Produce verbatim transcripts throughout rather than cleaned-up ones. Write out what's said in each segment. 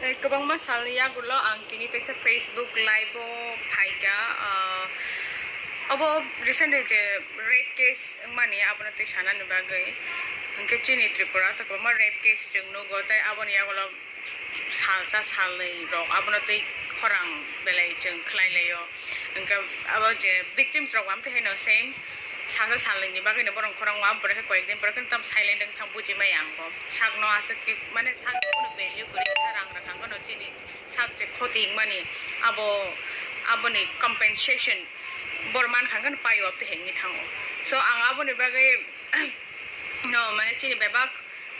Kwbangma salni yagulo ang tini kaisa Facebook live o phaikha, ah, obo recently je rape case wngmani abono twi sanani bagwi. Hwnkhe chini Tripura o to kwbangma rape case chwng nugo, tei aboni yagulo salsa salnwi rok abono twi khorang belai chwng khlai laio. Hwnkhe abo je victims rok amtwi haino same salsa salnwini bagwino borok khorang o, borok khe koyek din borok khe tam silent wng thang buji maya ang bo. Sakno aswk khe mane sakno value kwrwi khe rang rwkha hwnkhe no chini sak je khoti wngmani abo aboni compensation bor mankha hwnkhe no paio amtwi hengwi thango. So ang aboni bagwi no mane chini bebak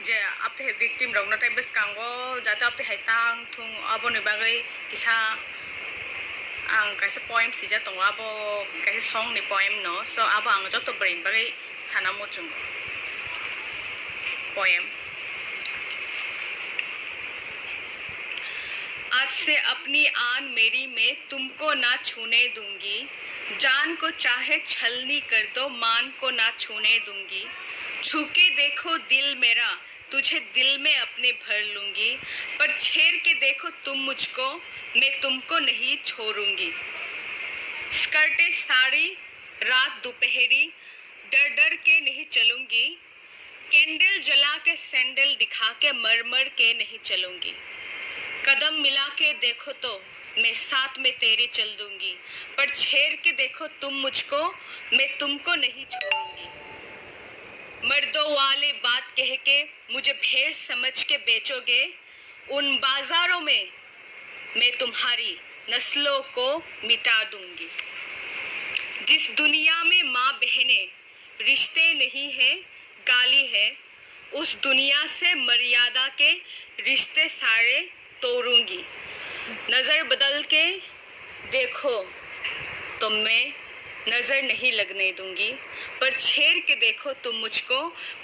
je apte hai victim rokno tei bwskango jate apte hai tang thung aboni bagwi kisa ang kaisa poem sijak tongo, abo kaisa song ni poem no, so abo ang joto bwrwi ni bagwi sana muchungo. Poem. आज से अपनी आन मेरी मैं तुमको ना छूने दूंगी। जान को चाहे छलनी कर दो, मान को ना छूने दूंगी। छू के देखो दिल मेरा, तुझे दिल में अपने भर लूंगी। पर छेड़ के देखो तुम मुझको, मैं तुमको नहीं छोड़ूंगी। स्कर्टे साड़ी रात दोपहरी, डर डर के नहीं चलूंगी। कैंडल जला के सैंडल दिखा के मर मर के नहीं चलूंगी। कदम मिला के देखो तो मैं साथ में तेरे चल दूंगी। पर छेड़ के देखो तुम मुझको, मैं तुमको नहीं छोड़ूंगी। मर्दों वाले बात कह के मुझे भेड़ समझ के बेचोगे, उन बाजारों में मैं तुम्हारी नस्लों को मिटा दूंगी। जिस दुनिया में माँ बहनें रिश्ते नहीं है, गाली है, उस दुनिया से मर्यादा के रिश्ते सारे तोड़ूंगी। नजर बदल के देखो तो मैं नजर नहीं लगने दूंगी, पर छेड़ के देखो तुम मुझको,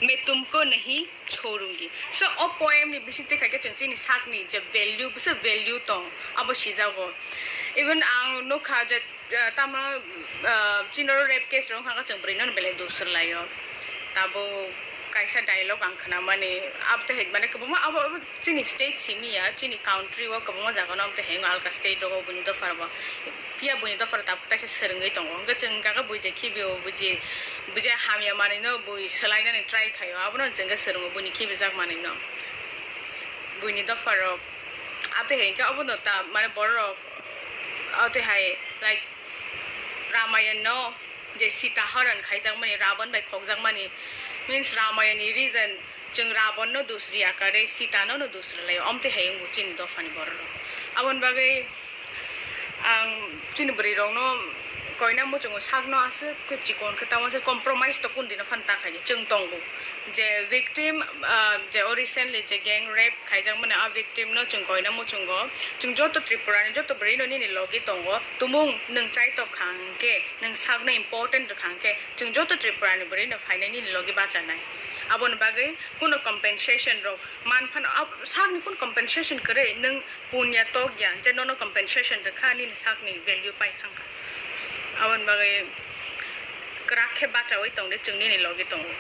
मैं तुमको नहीं छोड़ूंगी। So o poem ni bisingtwi khaikhe chwng chini sakni je value, bwswk value tong abo sijago. Even ang nukha je, ah, tamo, ah, chini oro rape case rok wngkha khe chwng bwrwino belai dusrwlaio. Tabuk kaisa dialogue ang khnamani, abtwi hai mane kwbangma abo, abo chini state simi ya, chini country o kwbangma jaga no abtwi hai wngkha, alka state rogo buini dopha rogo. Phiya buini dopha rok tabuk kaisa swrwngwi tongo. Hwnkhe chwng hwnkha khe bui je khibio, bui je, bui je hamya manwino bui swlainani try khaio, abono chwng khe swrwngo buini khibijak manwino. Buini dopha rok. Abtwi hai hwnkhe obono ta, mane borok rok, abtwi hai, like, Ramayan no je Sita haran khaijakmani, Raban bai khokjakmani, means Ramayan ni reason chwng Raban no dusri ya kare Sita no no dusri lai, omtwi hai wngbo chini dophani borok rok. Aboni bagwi ang chini bwrwi rok no koina muchungo sakno aswk khe chikon khe tamo se compromise to kundino phan ta khaidi chwng tongo. Je victim, ah, je o recently je gang rape khaijakmani a victim no chwng koina muchungo. Chwng joto Tripura ni joto bwrwi no nini logi tongo. Tumung nwng chaitok kha hwnkhe, nwng sakno important rwkha hwnkhe, chwng joto Tripura ni bwrwi no phainai nini logi bachanai. Aboni bagwi kuno compensation rok man phano, ab-, sakni kun compensation kwrwi nwng punya tokya je nono compensation rwkha nini sakni value pai thangkha. Aboni bagwi kwrak khe bachaui tongdi chwng nini logi tongo.